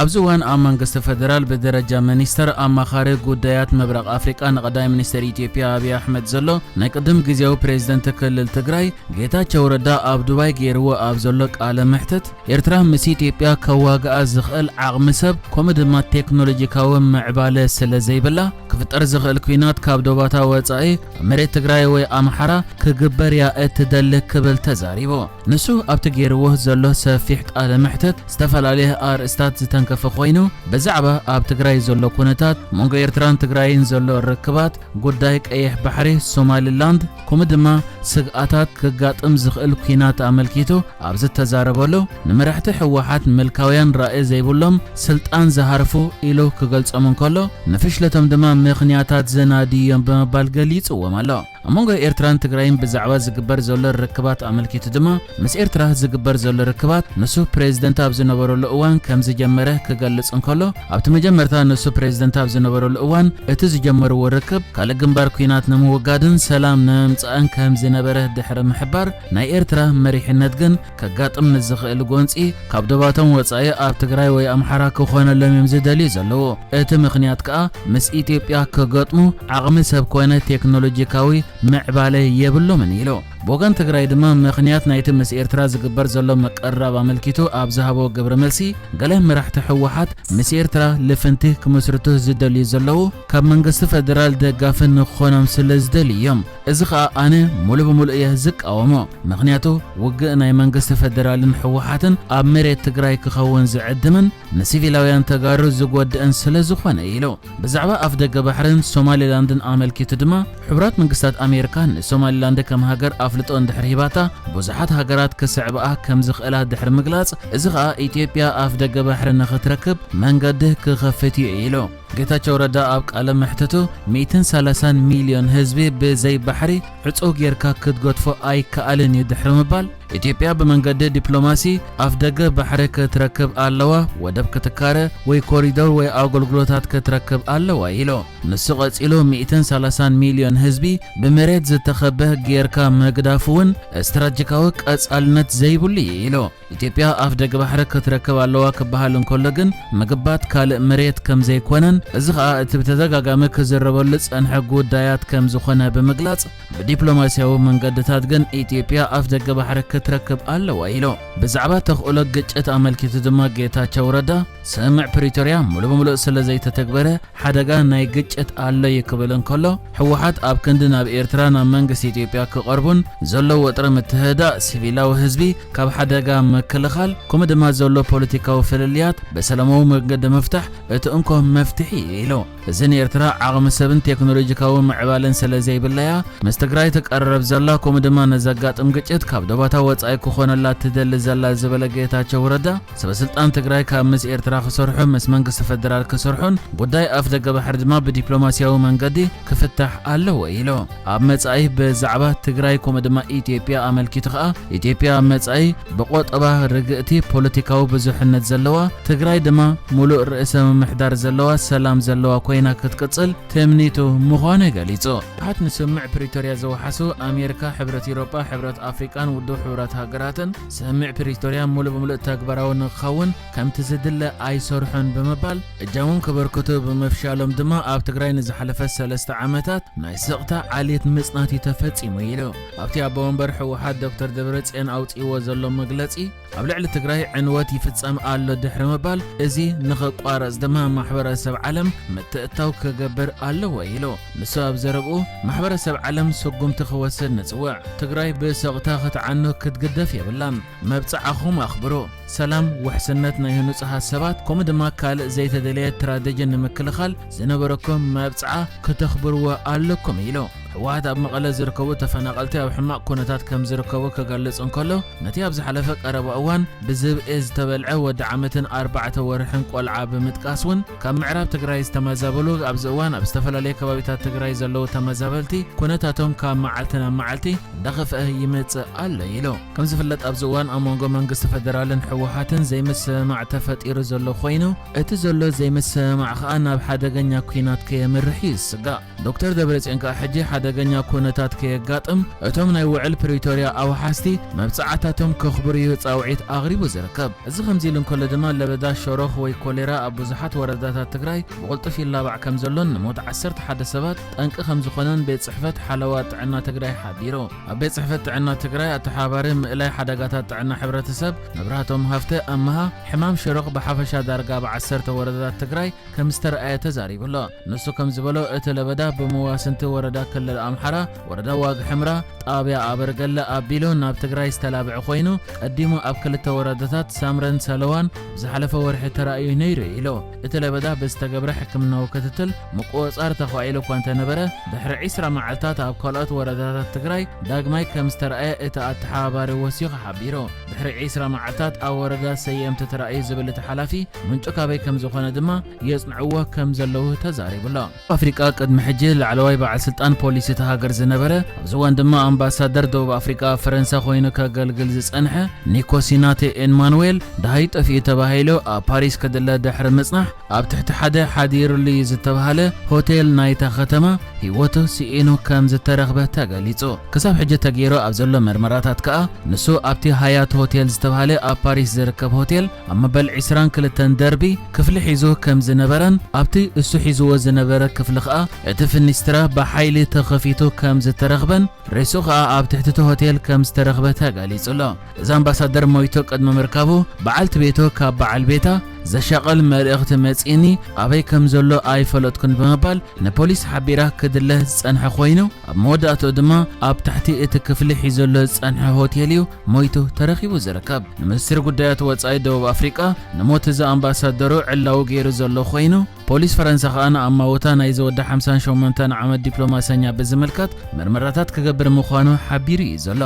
ኣብዚ እዋን ኣብ መንግስቲ ፈደራል ብደረጃ ሚኒስተር ኣማኻሪ ጉዳያት ምብራቕ ኣፍሪቃ ንቀዳማይ ሚኒስተር ኢትዮጵያ ኣብይ ኣሕመድ ዘሎ ናይ ቅድም ግዜያዊ ፕሬዝደንት ክልል ትግራይ ጌታቸው ረዳ ኣብ ዱባይ ገይርዎ ኣብ ዘሎ ቃለ መሕትት፣ ኤርትራ ምስ ኢትዮጵያ ከዋግኣ ዝኽእል ዓቕሚ ሰብ ከምኡ ድማ ቴክኖሎጂካዊ ምዕባለ ስለ ዘይብላ፣ ክፍጠር ዝኽእል ኲናት ካብ ዶባታ ወጻኢ ኣብ መሬት ትግራይ ወይ ኣምሓራ ክግበር እያ እትደሊ ክብል ተዛሪቡ። ንሱ ኣብቲ ገይርዎ ዘሎ ሰፊሕ ቃለ መሕትት ዝተፈላለየ ኣርእስታት ዝተንከፈ ኮይኑ፣ ብዛዕባ ኣብ ትግራይ ዘሎ ኩነታት፣ መንጎ ኤርትራን ትግራይን ዘሎ ርክባት፣ ጉዳይ ቀይሕ ባሕሪ፣ ሶማሊላንድ፣ ከምኡ ድማ ስግኣታት ክጋጥም ዝኽእል ኲናት ኣመልኪቱ ኣብ ዝተዛረበሉ፣ ንመራሕቲ ህወሓት ምልካውያን ራኢ ዘይብሎም፣ ስልጣን ዝሃርፉ ኢሉ ክገልጾም እንከሎ፣ ንፍሽለቶም ድማ ምኽንያታት ዘናድዩ እዮም ብምባል ገሊጽዎም ኣሎ። ኣብ መንጎ ኤርትራን ትግራይን ብዛዕባ ዝግበር ዘሎ ርክባት ኣመልኪቱ ድማ፣ ምስ ኤርትራ ዝግበር ዘሎ ርክባት ንሱ ፕሬዝደንት ኣብ ዝነበረሉ እዋን ከም ዝጀመረ ክገልጽ እንከሎ፣ ኣብቲ መጀመርታ ንሱ ፕሬዝደንት ኣብ ዝነበረሉ እዋን እቲ ዝጀመርዎ ርክብ ካልእ ግንባር ኲናት ንምውጋድን ሰላም ንምምጻእን ከም ዝነበረ ድሕሪ ምሕባር፣ ናይ ኤርትራ መሪሕነት ግን ከጋጥም ንዝኽእል ጎንጺ ካብ ዶባቶም ወጻኢ ኣብ ትግራይ ወይ ኣምሓራ ክኾነሎም እዮም ዝደልዩ ዘለዉ። እቲ ምኽንያት ከኣ ምስ ኢትዮጵያ ክገጥሙ ዓቕሚ ሰብ ኮነ ቴክኖሎጂካዊ ምዕባለ የብሎምን ኢሉ። ብወገን ትግራይ ድማ ምኽንያት ናይቲ ምስ ኤርትራ ዝግበር ዘሎ ምቅርራብ ኣመልኪቱ ኣብ ዝሃቦ ግብረ መልሲ፣ ገለ መራሕቲ ህወሓት ምስ ኤርትራ ልፍንቲ ክምስርቱ ዝደልዩ ዘለዉ ካብ መንግስቲ ፈደራል ደጋፊ ንኾኖም ስለ ዝደልዩ እዮም። እዚ ኸኣ ኣነ ሙሉእ ብሙሉእ እየ ዝቃወሞ። ምኽንያቱ ውግእ ናይ መንግስቲ ፈደራልን ህወሓትን ኣብ መሬት ትግራይ ክኸውን ዝዕድምን ንሲቪላውያን ተጋሩ ዝጎድእን ስለ ዝኾነ ኢሉ። ብዛዕባ ኣፍደገ ባሕርን ሶማሊላንድን ኣመልኪቱ ድማ፣ ሕቡራት መንግስታት ኣሜሪካ ንሶማሊላንድ ከም ሃገር ኣፍልጦ እንድሕር ሂባታ፣ ብዙሓት ሃገራት ክስዕብኣ ከም ዝኽእላ ድሕሪ ምግላጽ፣ እዚ ኸኣ ኢትዮጵያ ኣፍደገ ባሕሪ ንኽትረክብ መንገዲ ክኸፍት እዩ ኢሉ። ጌታቸው ረዳ ኣብ ቃለ መሕትቱ፣ ሚእትን ሰላሳን ሚልዮን ህዝቢ ብዘይ ባሕሪ ዕጹው ጌርካ ክትገድፎ ኣይከኣልን እዩ ድሕሪ ምባል፣ ኢትዮጵያ ብመንገዲ ዲፕሎማሲ ኣፍደገ ባሕሪ ክትረክብ ኣለዋ፣ ወደብ ክትካረ ወይ ኮሪዶር ወይ ኣገልግሎታት ክትረክብ ኣለዋ ኢሉ። ንሱ ቀጺሉ፣ ሚእትን ሰላሳን ሚልዮን ህዝቢ ብመሬት ዝተኸበ ጌርካ ምግዳፍ እውን ስትራቴጂካዊ ቀጻልነት ዘይብሉ እዩ ኢሉ። ኢትዮጵያ ኣፍደገ ባሕሪ ክትረክብ ኣለዋ ክበሃል እንከሎ ግን ምግባት ካልእ መሬት ከም ዘይኮነን፣ እዚ ኸኣ እቲ ብተደጋጋሚ ክዝረበሉ ዝጸንሐ ጉዳያት ከም ዝኾነ ብምግላጽ፣ ብዲፕሎማስያዊ መንገድታት ግን ኢትዮጵያ ኣፍደገ ባሕሪ ክትረክብ ኣለዋ ኢሉ። ብዛዕባ ተኽእሎ ግጭት ኣመልኪቱ ድማ ጌታቸው ረዳ፣ ስምምዕ ፕሪቶርያ ሙሉእ ብሙሉእ ስለ ዘይተተግበረ ሓደጋ ናይ ግጭት ኣሎ እዩ ክብል እንከሎ፣ ህወሓት ኣብ ክንዲ ናብ ኤርትራ ናብ መንግስቲ ኢትዮጵያ ክቐርቡን ዘሎ ወጥሪ ምትህዳእ ሲቪላዊ ህዝቢ ካብ ሓደጋ ምክልኻል፣ ከምኡ ድማ ዘሎ ፖለቲካዊ ፍልልያት ብሰላማዊ መንገዲ ምፍታሕ እቲ እንኮ መፍትሒ እዩ ኢሉ። እዚ ንኤርትራ ዓቕሚ ሰብን ቴክኖሎጂካዊ ምዕባለን ስለ ዘይብላያ፣ ምስ ትግራይ ትቀርረብ ዘላ፣ ከምኡ ድማ ንዘጋጥም ግጭት ካብ ዶባታ ወጻኢ ክኾነላ ትደሊ ዘላ ዝበለ ጌታቸው ረዳ፣ ሰበ ስልጣን ትግራይ ካብ ምስ ኤርትራ ክሰርሑ፣ ምስ መንግስቲ ፈደራል ክሰርሑን ጉዳይ ኣፍደገ ባሕሪ ድማ ብዲፕሎማስያዊ መንገዲ ክፍታሕ ኣለዎ ኢሉ። ኣብ መጻኢ ብዛዕባ ትግራይ ከምኡ ድማ ኢትዮጵያ ኣመልኪቱ ከኣ፣ ኢትዮጵያ ኣብ መጻኢ ብቆጠባ ርግእቲ፣ ፖለቲካዊ ብዙሕነት ዘለዋ፣ ትግራይ ድማ ሙሉእ ርእሰ ምምሕዳር ዘለዋ፣ ሰላም ዘለዋ ኮይና ክትቅጽል ትምኒቱ ምዃኑ ገሊጹ። ህወሓት ንስምምዕ ፕሪቶርያ ዘውሓሱ ኣሜሪካ፣ ሕብረት ኤውሮጳ፣ ሕብረት ኣፍሪቃን ውድብ ሕቡራት ሃገራትን ስምምዕ ፕሪቶርያ ሙሉእ ብሙሉእ ተግባራዊ ንክኸውን ከምቲ ዝድለ ኣይሰርሑን ብምባል፣ እጃሞም ከበርክቱ ብምፍሻሎም ድማ ኣብ ትግራይ ንዝሓለፈ ሰለስተ ዓመታት ናይ ስቕታ ዓሌት ምጽናት እዩ ተፈጺሙ ኢሉ። ኣብቲ ኣቦ ወንበር ህወሓት ዶክተር ደብረጽዮን ኣውጺእዎ ዘሎ መግለጺ፣ ኣብ ልዕሊ ትግራይ ዕንወት ይፍጸም ኣሎ ድሕሪ ምባል፣ እዚ ንኽቋረጽ ድማ ማሕበረሰብ ዓለም ምትእትታው ክገብር ኣለዎ ኢሉ። ንሱ ኣብ ዘረብኡ፣ ማሕበረሰብ ዓለም ስጉምቲ ክወስድ ንጽውዕ። ትግራይ ብስቕታ ክትዓኑ ክትግደፍ የብላን። መብጽዓኹም ኣኽብሩ። ሰላም፣ ውሕስነት ናይ ንጹሃት ሰባት፣ ከምኡ ድማ ካልእ ዘይተደለየ ትራጀዲ ንምክልኻል ዝነበረኩም መብጽዓ ክተኽብርዎ ኣለኩም ኢሉ። ህወሓት ኣብ መቐለ ዝርከቡ ተፈናቐልቲ ኣብ ሕማቕ ኩነታት ከም ዝርከቡ ክገልጽ እንከሎ፣ ነቲ ኣብ ዝሓለፈ ቀረባ እዋን ብዝብኢ ዝተበልዐ ወዲ ዓመትን ኣርባዕተ ወርሕን ቆልዓ ብምጥቃስ እውን፣ ካብ ምዕራብ ትግራይ ዝተመዛበሉ፣ ኣብዚ እዋን ኣብ ዝተፈላለዩ ከባቢታት ትግራይ ዘለዉ ተመዛበልቲ ኩነታቶም ካብ መዓልቲ ናብ መዓልቲ እንዳኸፍአ ይመጽእ ኣሎ ኢሉ። ከም ዝፍለጥ፣ ኣብዚ እዋን ኣብ መንጎ መንግስቲ ፈደራልን ህወሓትን ዘይምስምማዕ ተፈጢሩ ዘሎ ኮይኑ፣ እቲ ዘሎ ዘይምስምማዕ ከኣ ናብ ሓደገኛ ኲናት ከየምርሕ እዩ ዝስጋእ። ዶክተር ደብረጽዮን ከኣ ሕጂ ሓደገኛ ኩነታት ከየጋጥም እቶም ናይ ውዕል ፕሪቶርያ ኣውሓስቲ መብጽዓታቶም ከኽብሩ እዩ ጻውዒት ኣቕሪቡ ዝርከብ። እዚ ከምዚ ኢሉ እንከሎ ድማ ለበዳ ሸሮኽ ወይ ኮሌራ ኣብ ብዙሓት ወረዳታት ትግራይ ብቕልጡፍ ይላባዕ ከም ዘሎን ንሞት ዓሰርተ ሓደ ሰባት ጠንቂ ከም ዝኾነን ቤት ጽሕፈት ሓለዋ ጥዕና ትግራይ ሓቢሩ። ኣብ ቤት ጽሕፈት ጥዕና ትግራይ ኣተሓባሪ ምእላይ ሓደጋታት ጥዕና ሕብረተሰብ መብራህቶም ሃፍተ ኣመሃ ሕማም ሸሮኽ ብሓፈሻ ዳርጋ ኣብ ዓሰርተ ወረዳታት ትግራይ ከም ዝተረኣየ ተዛሪቡ ኣሎ። ንሱ ከም ዝበሎ እቲ ለበዳ ብመዋስንቲ ወረዳ ክልል ኣምሓራ ወረዳ ዋግ ሕምራ ጣብያ ኣበርገለ ኣቢሉ ናብ ትግራይ ዝተላብዐ ኮይኑ ቀዲሙ ኣብ ክልተ ወረዳታት ሳምረን ሰለዋን ብዝሓለፈ ወርሒ ተራእዩ ነይሩ እዩ ኢሉ። እቲ ለበዳ ብዝተገብረ ሕክምናዊ ክትትል ምቁፅፃር ተኻኢሉ እኳ እንተነበረ ድሕሪ ዒስራ መዓልታት ኣብ ካልኦት ወረዳታት ትግራይ ዳግማይ ከም ዝተረኣየ እቲ ኣተሓባባሪ ወሲኹ ሓቢሩ። ድሕሪ ዒስራ መዓልታት ኣብ ወረዳ ሰየምቲ ተራእዩ ዝብል እቲ ሓላፊ ምንጩ ካበይ ከም ዝኾነ ድማ የጽንዕዎ ከም ዘለዉ ተዛሪቡ ኣሎ። ኣፍሪቃ ቅድሚ ሕጂ ላዕለዋይ በዓል ስልጣን ፖሊስ እታ ሃገር ዝነበረ ኣብዚ እዋን ድማ ኣምባሳደር ደቡብ ኣፍሪቃ ኣብ ፈረንሳ ኮይኑ ከገልግል ዝጸንሐ ኒኮሲናቴ ኤንማኑዌል ደሃይ ጠፊኡ ተባሂሉ ኣብ ፓሪስ ክድለ ድሕሪ ምጽናሕ ኣብ ትሕቲ ሓደ ሓዲሩሉ እዩ ዝተባህለ ሆቴል ናይታ ከተማ ህይወቱ ስኢኑ ከም ዝተረኽበ ተገሊጹ። ክሳብ ሕጂ ተገይሩ ኣብ ዘሎ መርመራታት ከኣ ንሱ ኣብቲ ሃያት ሆቴል ዝተባህለ ኣብ ፓሪስ ዝርከብ ሆቴል ኣብ መበል ዒስራን ክልተን ደርቢ ክፍሊ ሒዙ ከም ዝነበረን ኣብቲ እሱ ሒዝዎ ዝነበረ ክፍሊ ከኣ እቲ ፍኒስትራ ብሓይሊ ተኸፊቱ ከም ዝተረኽበን ሬስኡ ከኣ ኣብ ትሕቲ እቲ ሆቴል ከም ዝተረኽበ ተገሊጹ ኣሎ። እዚ ኣምባሳደር ሞይቱ ቅድሚ ምርካቡ በዓልቲ ቤቱ ካብ በዓል ቤታ ዘሻቕል መልእኽቲ መጺእኒ ኣበይ ከም ዘሎ ኣይፈለጥኩን ብምባል ንፖሊስ ሓቢራ ክድለ ዝጸንሐ ኮይኑ ኣብ መወዳእትኡ ድማ ኣብ ታሕቲ እቲ ክፍሊ ሒዘሎ ዝጸንሐ ሆቴል እዩ ሞይቱ ተረኺቡ ዝርከብ። ንሚኒስትሪ ጉዳያት ወጻኢ ደቡብ ኣፍሪቃ ንሞት እዚ ኣምባሳደሩ ዕላዊ ገይሩ ዘሎ ኮይኑ ፖሊስ ፈረንሳ ከኣ ንኣማውታ ናይዚ ወዲ ሓምሳን ሸሞንተን ዓመት ዲፕሎማሰኛ ብዝምልከት መርመራታት ክገብር ምዃኑ ሓቢሩ እዩ ዘሎ።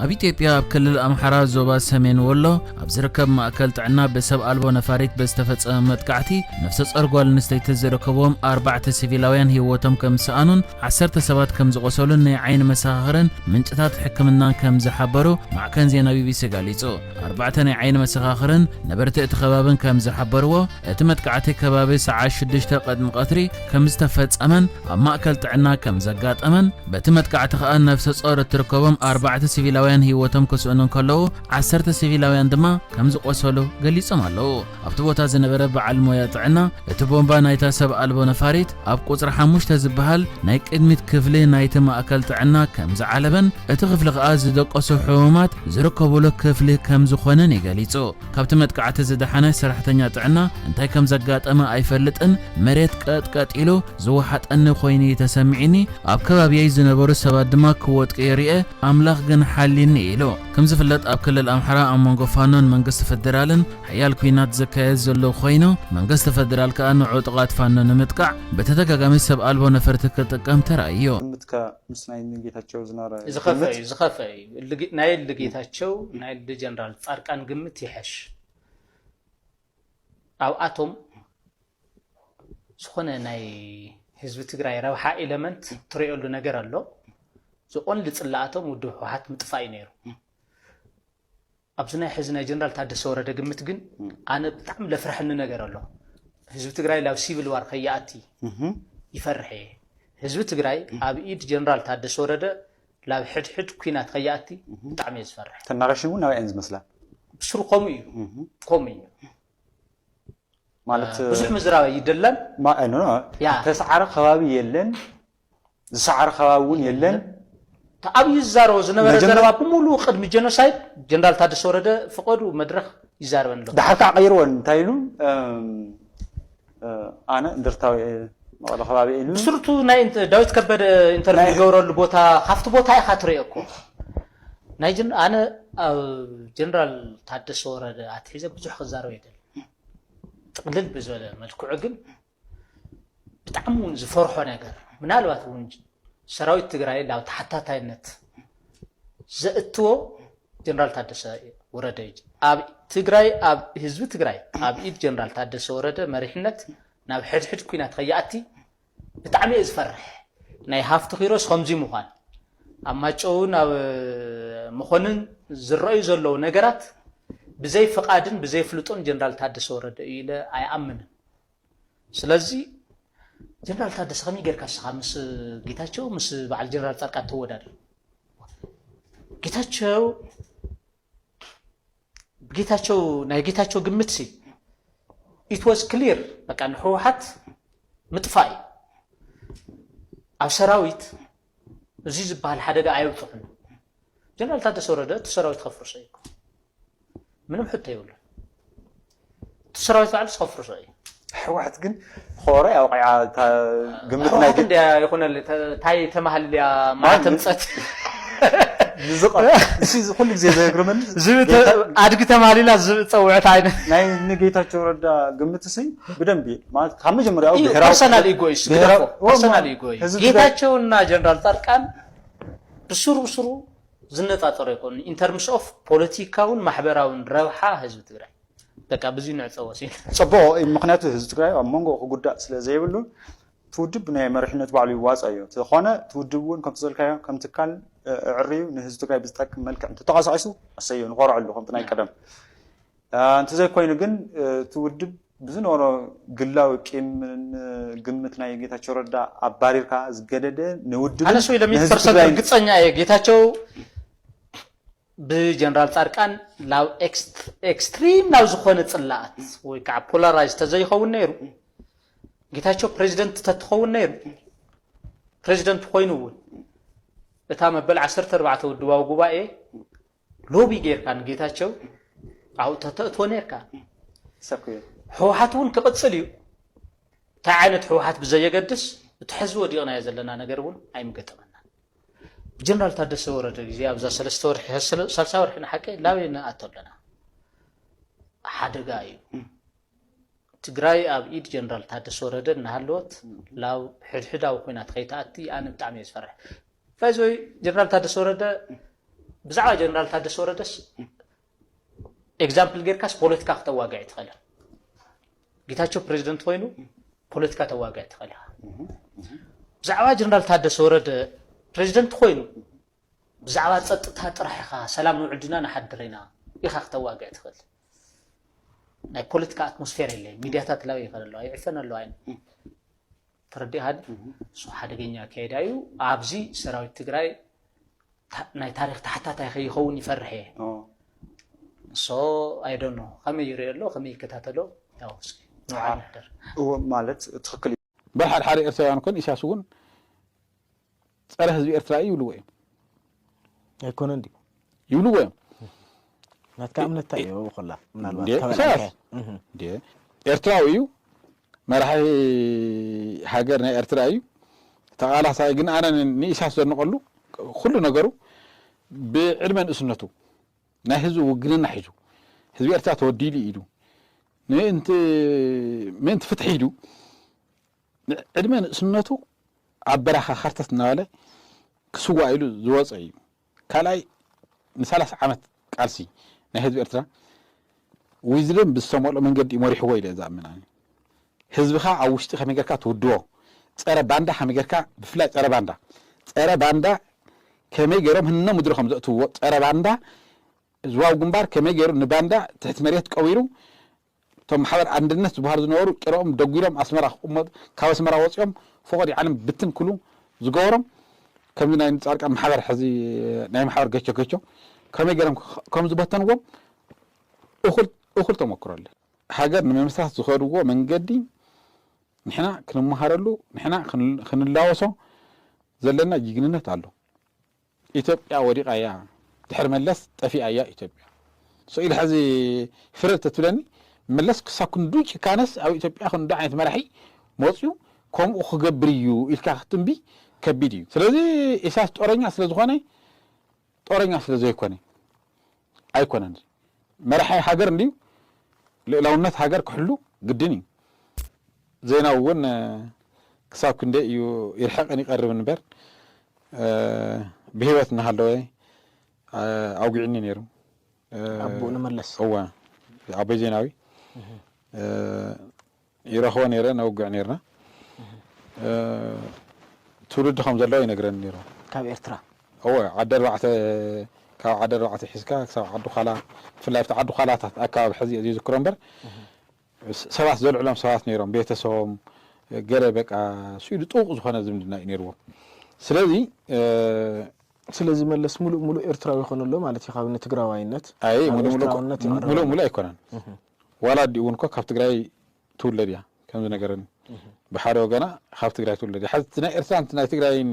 ኣብ ኢትዮጵያ ኣብ ክልል ኣምሓራ ዞባ ሰሜን ወሎ ኣብ ዝርከብ ማእከል ጥዕና ብሰብ ኣልቦ ነፋሪት ብዝተፈጸመ መጥቃዕቲ ነፍሰ ጾር ጓል ኣንስተይቲ ዝርከብዎም ኣርባዕተ ሲቪላውያን ህይወቶም ከም ዝሰኣኑን ዓሰርተ ሰባት ከም ዝቖሰሉን ናይ ዓይኒ መሰኻኽርን ምንጭታት ሕክምናን ከም ዝሓበሩ ማዕከን ዜና ቢቢሲ ገሊጹ። ኣርባዕተ ናይ ዓይኒ መሰኻኽርን ነበርቲ እቲ ከባብን ከም ዝሓበርዎ እቲ መጥቃዕቲ ከባቢ ሰዓት ሽዱሽተ ቅድሚ ቀትሪ ከም ዝተፈጸመን ኣብ ማእከል ጥዕና ከም ዘጋጠመን በቲ መጥቃዕቲ ከኣ ነፍሰ ጾር እትርከቦም ኣርባዕተ ሲቪላውያን ህይወቶም ክስእኑ እንከለዉ ዓሰርተ ሲቪላውያን ድማ ከም ዝቖሰሉ ገሊጾም ኣለዉ። ኣብቲ ቦታ ዝነበረ በዓል ሞያ ጥዕና እቲ ቦምባ ናይታ ሰብ ኣልቦ ነፋሪት ኣብ ቁጽሪ ሓሙሽተ ዝበሃል ናይ ቅድሚት ክፍሊ ናይቲ ማእከል ጥዕና ከም ዝዓለበን እቲ ክፍሊ ከኣ ዝደቀሱ ሕሙማት ዝርከብሉ ክፍሊ ከም ዝኾነን እዩ ገሊጹ። ካብቲ መጥቃዕቲ ዝደሓነ ሰራሕተኛ ጥዕና እንታይ ከም ዘጋጠመ ኣይፈልጥን፣ መሬት ቀጥቀጥ ኢሉ ዝወሓጠኒ ኮይኑ እዩ ተሰሚዕኒ፣ ኣብ ከባቢየይ ዝነበሩ ሰባት ድማ ክወድቁ ይርኤ፣ ኣምላኽ ግን ሓልዩኒ ኢሉ። ከም ዝፍለጥ ኣብ ክልል ኣምሓራ ኣብ መንጎ ፋኖን መንግስቲ ፈደራልን ሓያል ኲናት ዝካየድ ዘሎ ኮይኑ መንግስቲ ፈደራል ከኣ ንዕጡቓት ፋኖ ንምጥቃዕ ብተደጋጋሚ ሰብ ኣልቦ ነፈርቲ ክጥቀም ተራእዩ። ግምትካ ምስ ናይ ጌታቸው ዝነበረ ዝኸፈ ግምት? እዩ ዝኸፈ እዩ። እልጊ- ናይ እልጌታቸው ናይ እልጀነራል ጻድቃን ግምት ይሐሽ። ኣብኣቶም ዝኾነ ናይ ህዝቢ ትግራይ ረብሓ ኤለመንት ትሪኦሉ ነገር ኣሎ። ዝቆንዲ ጽላኣቶም ውድብ ህወሓት ምጥፋእ እዩ ነይሩ። ኣብዚ ናይ ሕዚ ናይ ጀነራል ታደሰ ወረደ ግምት ግን ኣነ ብጣዕሚ ለፍርሐኒ ነገር ኣሎ። ህዝቢ ትግራይ ላብ ሲቪል ዋር ከይኣቲ ይፈርሕ እየ። ህዝቢ ትግራይ ኣብ ኢድ ጀነራል ታደሰ ወረደ ላብ ሕድሕድ ኩናት ከይኣቲ ብጣዕሚ እየ ዝፈርሕ። ተናረሽን እውን ናብኣን ዝመስላ። ብስሩ ከምኡ እዩ። ከምኡ እዩ። ማለት ብዙሕ ምዝራብ ኣይደለን። ማ- ኖ፣ ኖ። ያ። ተሰዓረ ከባቢ የለን፣ ዝሰዓረ ከባቢ እውን የለን። ኣብዩ ዝዛረቦ ዝነበረ መጀመር- ዘረባ ብምሉኡ ቅድሚ ጀኖሳይድ ጀነራል ታደሰ ወረደ ፍቐዱ መድረኽ ይዛረበ ኣሎ። ድሓር ከዓ ቀይርዎ እንታይ ኢሉ? ኣነ እንደርታዊ መቐለ ከባቢ ኢሉ። ብስርቱ ናይ ዳዊት ከበደ ኢንተርቪው ዝገብረሉ ቦታ ካብቲ ቦታ ኢኻ ትሪኦ እኮ። ናይ ኣነ ኣብ ጀነራል ታደሰ ወረደ ኣትሒዘ ብዙሕ ክዛረብ ኣይደልን። ጥቕልል ብዝበለ መልክዑ ግን ብጣዕሚ እውን ዝፈርሖ ነገር ምናልባት እውን ሰራዊት ትግራይ ናብ ተሓታታይነት ዘእትዎ ጀነራል ታደሰ ወረደ እዩ። ኣብ ትግራይ ኣብ ህዝቢ ትግራይ ኣብ ኢድ ጀነራል ታደሰ ወረደ መሪሕነት ናብ ሕድሕድ ኩናት ከይኣቲ ብጣዕሚ እየ ዝፈርሕ። ናይ ሃፍቲ ኪሮስ ከምዚ ምዃን ኣብ ማጨውን ኣብ መኾንን ዝረኣዩ ዘለዉ ነገራት ብዘይ ፍቓድን ብዘይ ፍልጦን ጀነራል ታደሰ ወረደ እዩ ኢለ ኣይኣምንን። ስለዚ ጀነራል ታደሰ ከመይ ጌርካ ንስኻ ምስ ጌታቸው ምስ በዓል ጀነራል ፃድቃን ተወዳድር? ጌታቸው ጌታቸው ናይ ጌታቸው ግምት ሲ it was clear በቃ ንህወሓት ምጥፋእ እዩ። ኣብ ሰራዊት እዚ ዝበሃል ሓደጋ ኣየብፅሑን። ጀነራል ታደሰ ወረደ እቲ ሰራዊት ከፍርሶ እዩ እኮ። ምንም ሕቶ የብሉን። እቲ ሰራዊት ባዕሉ ከፍርሶ እዩ። ህወሓት ግን ኮረ ያው ቃ ግምት ናይ ህወሓት እንዲያ ይኹነል ታይ ተማህልልያ ማለት ምፀት ንዝቐ ንሱ ኩሉ ግዜ ዘግርመኒ ዝብተ ኣድጊ ተማሊላ ዝብፀውዕት ዓይነት ናይ ንጌታቸው ረዳ ግምት ሲ ብደንብ ማለት ካብ መጀመሪያው ብሔራዊ ፐርሰናል ኢጎ እዩ ብሔራዊ- ፐርሰናል ኢጎ እዩ። ህዝቢ ጌታቸውና ጀነራል ፃድቃን ብስሩ ብስሩ ዝነፃፀሩ ኣይኮኑ in terms of ፖለቲካውን ማሕበራውን ረብሓ ህዝቢ ትግራይ በቃ ብዙ ንዕፀዎ ሲል ፅቡቕ እዩ። ምክንያቱ ህዝቢ ትግራይ ኣብ መንጎ ክጉዳእ ስለ ዘይብሉ እቲ ውድብ ናይ መሪሕነት ባዕሉ ይዋፃ እዩ። ተኾነ እቲ ውድብ እውን ከምቲ ዘልካዮ ከም ትካል ኣዕርዩ ንህዝቢ ትግራይ ብዝጠቅም መልክዕ እንተተንቀሳቒሱ ኣሰዮ ንኾርዐሉ ከምቲ ናይ ቀደም። እንተዘይኮይኑ ግን እቲ ውድብ ብዝነበሮ ግላዊ ቂምን ግምት ናይ ጌታቸው ረዳ ኣባሪርካ ዝገደደ ንውድብ ኣነስ ኢለ ሚት ፐርሰንት ርግፀኛ እየ ጌታቸው ብጀነራል ፃድቃን ናብ ኤክስትሪም ናብ ዝኾነ ፅላኣት ወይ ከዓ ፖላራይዝ ተዘይኸውን ነይሩ ጌታቸው ፕሬዚደንት ተትኸውን ነይሩ ፕሬዚደንት ኮይኑ እውን እታ መበል ዓሰርተ ኣርባዕተ ውድባዊ ጉባኤ ሎቢ ጌርካ ንጌታቸው ኣብኡ ተተእትዎ ነይርካ ሰኩዩ ህወሓት እውን ክቕፅል እዩ እንታይ ዓይነት ህወሓት ብዘየገድስ እቲ ሕዚ ወዲቕናዮ ዘለና ነገር እውን ኣይምገጠመናን ብጀነራል ታደሰ ወረደ ግዜ ኣብዛ ሰለስተ ወርሒ ሳልሳ ወርሒ ንሓቂ ላበይ ንኣቶ ኣለና ሓደጋ እዩ ትግራይ ኣብ ኢድ ጀነራል ታደሰ ወረደ እናሃለወት ላብ ሕድሕዳዊ ኮይናት ከይትኣቲ ኣነ ብጣዕሚ እየ ዝፈርሕ ባይዘወይ ጀነራል ታደሰ ወረደ ብዛዕባ ጀነራል ታደሰ ወረደስ ኤግዛምፕል ጌርካስ ፖለቲካ ክተዋግዕ ትኽእል ጌታቸው ፕሬዚደንት ኮይኑ ፖለቲካ ተዋግዕ ትኽእል ብዛዕባ ጀነራል ታደሰ ወረደ ፕሬዚደንት ኮይኑ ብዛዕባ ፀጥታ ጥራሕ ኢኻ ሰላም ንውዕል ድና ንሓድር ኢና ኢኻ ክተዋግዕ ትኽእል ናይ ፖለቲካ ኣትሞስፌር የለ ሚድያታት ላበይ ይኸደ ኣለዋ ይዕፈን ኣለዋ ተረዲእኻ እሱ ሓደገኛ ኣካይዳ እዩ ኣብዚ ሰራዊት ትግራይ ናይ ታሪክ ተሓታታይ ከይኸውን ይፈርሕ እየ so I don't know ከመይ ይሪኦ ኣሎ ከመይ ይከታተሎ ያው እስኪ ንውዓል ንሕደር ማለት ትኽክል እዩ እምበር ሓደ ሓደ ኤርትራውያን ኮን ኢሳያስ እውን ፀረ ህዝቢ ኤርትራ እዩ ይብልዎ እዮም ኣይኮነን ድዩ ይብልዎ እዮም ናትካ እምነት እንታይ እዩ ኮላ ምናልባት እንዴ፣ ተበላሽካ ኢሳያስ? እንዴ፣ ኤርትራዊ እዩ መራሒ ሃገር ናይ ኤርትራ እዩ ተቓላሳይ ግን ኣነ ን- ንኢሳያስ ዘድንቐሉ ኩሉ ነገሩ ብዕድመ ንእስነቱ ናይ ህዝቢ ውግንና ሒዙ ህዝቢ ኤርትራ ተወዲሉ ኢሉ ምእንቲ ምእንቲ ፍትሒ ኢሉ ዕድመ ንእስነቱ ኣብ በረኻ ኸርተት እናበለ ክስዋእ ኢሉ ዝወፀ እዩ ካልኣይ ንሰላሳ ዓመት ቃልሲ ናይ ህዝቢ ኤርትራ ዊዝደም ብዝተመልኦ መንገዲ እዩ መሪሕዎ ኢለ ዝኣምን ኣነ ህዝብኻ ኣብ ውሽጢ ከመይ ጌርካ ትውድቦ ፀረ ባንዳ ከመይ ጌርካ ብፍላይ ፀረ ባንዳ ፀረ ባንዳ ከመይ ገይሮም ህነ ምድሪ ከም ዘእትውዎ ፀረ ባንዳ ዝዋው ግንባር ከመይ ገይሩ ንባንዳ ትሕቲ መሬት ቀቢሩ እቶም ማሕበር ኣንድነት ዝበሃሉ ዝነበሩ ጭረኦም ደጒሎም ኣስመራ ክቕመጡ ካብ ኣስመራ ወፂኦም ፈቐዲ ዓለም ብትን ክሉ ዝገበሮም ከምዚ ናይ ፃድቃን ማሕበር ሕዚ ናይ ማሕበር ገቸ ገቸ ከመይ ገይሮም ከም ዝበተንዎም እኹል እኹል ተመክሮ ኣለ ሃገር ንምምስራት ዝኸድዎ መንገዲ ንሕና ክንመሃረሉ ንሕና ክንላወሶ ዘለና ጅግንነት ኣሎ ኢትዮጵያ ወዲቓ እያ ድሕሪ መለስ ጠፊኣ እያ ኢትዮጵያ ስኢል ሕዚ ፍረድ ተትብለኒ መለስ ክሳብ ክንዱ ጭካነስ ኣብ ኢትዮጵያ ክንዱ ዓይነት መራሒ መፅዩ ከምኡ ክገብር እዩ ኢልካ ክትንቢ ከቢድ እዩ ስለዚ ኢሳያስ ጦረኛ ስለዝኾነ ጦረኛ ስለዘይኮነ ኣይኮነን መራሒ ሃገር እንድዩ ልእላውነት ሃገር ክሕሉ ግድን እዩ ዜናዊ እውን ክሳብ ክንደይ እዩ ይርሕቕን ይቐርብን እምበር ብህይወት እናሃለወ ኣውጊዕኒ ነይሩ ኣቦኡ ንመለስ እወ ኣቦይ ዜናዊ ይረኽቦ ነይረ ነውግዕ ነይርና ትውልዲ ከም ዘለዎ ይነግረኒ ነይሩ ካብ ኤርትራ እወ ዓዲ ኣርባዕተ ካብ ዓዲ ኣርባዕተ ሒዝካ ክሳብ ዓዲ ኳላ ብፍላይ ኣብቲ ዓዲ ኳላታት ኣካባቢ ሕዚ እየ ዝዝክሮ እምበር ሰባት ዘልዕሎም ሰባት ነይሮም፣ ቤተሰቦም፣ ገለ በቃ ስኢሉ ጥቡቕ ዝኾነ ዝምድና እዩ ነይርዎም። ስለዚ ስለዚ መለስ ሙሉእ ሙሉእ ኤርትራዊ ይኾን ኣሎ ማለት እዩ። ካብ ንትግራዋይነት ኣይ ናብ ሙሉእ ሙሉእ ኤርትራውነት ይቐርብ ሙሉእ ኣሎ። ሙሉእ ኣይኮነን። ዋላ ኣዲኡ እውን እኮ ካብ ትግራይ ትውለድ እያ ከም ዝነገረኒ፣ ብሓደ ወገና ካብ ትግራይ ትውለድ እያ። ሓንቲ ናይ ኤርትራን ናይ ትግራይን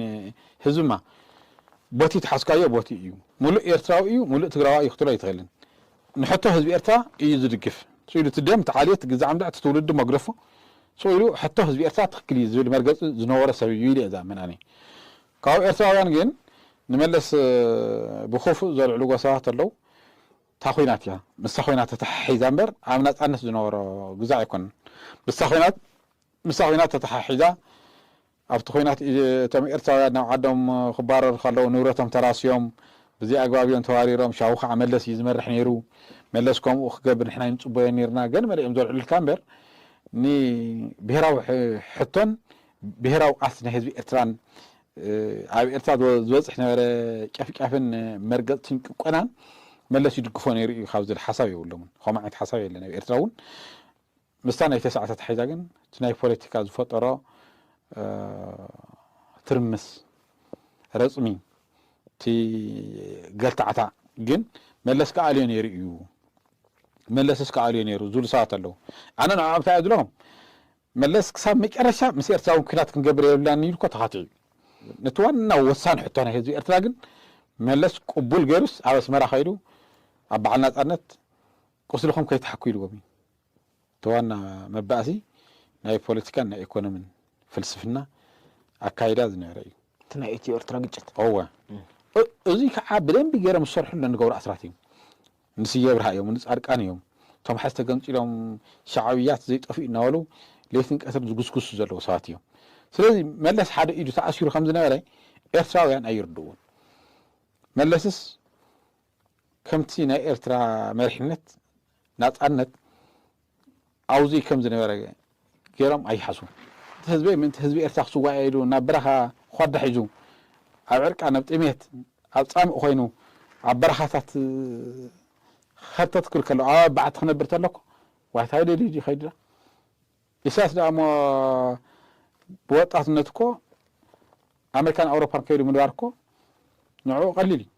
ህዝብማ ቦቲ ተሓዝካዮ ቦቲ እዩ። ሙሉእ ኤርትራዊ እዩ፣ ሙሉእ ትግራዋይ እዩ ክትብሎ ኣይትኽእልን። ንሕቶ ህዝቢ ኤርትራ እዩ ዝድግፍ። ስኢሉ እቲ ደም፣ እቲ ዓሌት፣ ግዛዕ ምዳዕ፣ እቲ ትውልዲ መግደፎ ስኢሉ ሕቶ ህዝቢ ኤርትራ ትኽክል እዩ ዝብል መርገፂ ዝነበሮ ሰብ እዩ ኢለ እየ ዝኣምን ኣነ። ካብ ኤርትራውያን ግን ንመለስ ብክፉእ ዘልዕልዎ ሰባት ኣለዉ። እታ ኹናት እያ። ምስታ ኹናት ተተሓሒዛ እምበር ኣብ ናፃነት ዝነበሮ ግዛዕ ኣይኮነን። ምስታ ኹናት ምስታ ኹናት ተተሓሒዛ ኣብቲ ኹናት እቶም ኤርትራውያን ናብ ዓዶም ክባረሩ ከለዉ ንብረቶም ተራስዮም ብዘይ ኣግባብ እዮም ተባሪሮም። ሻቡ ከዓ መለስ እዩ ዝመርሕ ነይሩ። መለስ ከምኡ ክገብር ንሕና ኣይንፅበዮ ነይርና። ገለ መለ እዮም ዘልዕሉልካ እምበር ንብሄራዊ ሕ- ሕቶን ብሄራዊ ቃልሲ ናይ ህዝቢ ኤርትራን ኣብ ኤርትራ ዝወ- ዝበፅሕ ነበረ ጨፍጫፍን መርገፅትን ጭቆናን መለስ ይድግፎ ነይሩ እዩ ካብ ዝብል ሓሳብ የብሎምን። ከምኡ ዓይነት ሓሳብ የለን ኣብ ኤርትራ እውን። ምስታ ናይ ተስዓታት ሓይዛ ግን እቲ ናይ ፖለቲካ ዝፈጠሮ ትርምስ ረፅሚ እቲ ገልታዕታ ግን መለስ ክኣልዮ ነይሩ እዩ። መለስስ ክኣልዮ ነይሩ ዝብሉ ሰባት ኣለዉ። ኣነ ንዕኦም እንታይ እየ ዝብሎም? መለስ ክሳብ መጨረሻ ምስ ኤርትራውን ኩናት ክንገብር የብልናን ኢሉ እኮ ተኻቲዑ እዩ። ነቲ ዋና ወሳኒ ሕቶ ናይ ህዝቢ ኤርትራ ግን መለስ ቅቡል ገይሩስ ኣብ ኣስመራ ከይዱ ኣብ በዓል ናፃነት ቁስልኹም ከይትሓኩ ኢልዎም እዩ። እቲ ዋና መባእሲ ናይ ፖለቲካን ናይ ኢኮኖሚን ፍልስፍና ኣካይዳ ዝነበረ እዩ። እቲ ናይ ኢትዮ ኤርትራ ግጭት እወ እዚ ከዓ ብደንቢ ገይሮም ዝሰርሕሉ ንገብሩ ኣስራት እዮም። ንስየ ብርሃ እዮም፣ ንፃድቃን እዮም። እቶም ሓዚ ተገምፂሎም ሻዕብያት ዘይጠፍኡ እናበሉ ለይትን ቀትርን ዝጉስጉሱ ዘለዉ ሰባት እዮም። ስለዚ መለስ ሓደ ኢዱ ተኣሲሩ ከም ዝነበረ ኤርትራውያን ኣይርድእውን። መለስስ ከምቲ ናይ ኤርትራ መሪሕነት ናፃነት ኣውዚ ከም ዝነበረ ገይሮም ኣይሓስቡ። እቲ ህዝበይ ምእንቲ ህዝቢ ኤርትራ ክስዋእ ኢሉ ናብ በረኻ ኾዳ ሒዙ ኣብ ዕርቃን ኣብ ጥሜት ኣብ ፃምእ ኮይኑ ኣብ በረኻታት ኸርተት ክብል ከሎ ኣብ ኣባዕቲ ክነብር ተለኩ ዋይታይ ደልዩ ድዩ ከይዱ ኢሳያስ ደኣ እሞ ብወጣትነት እኮ ኣሜሪካን ኣውሮፓን ከይዱ ምንባር እኮ ንዕኡ ቀሊል እዩ።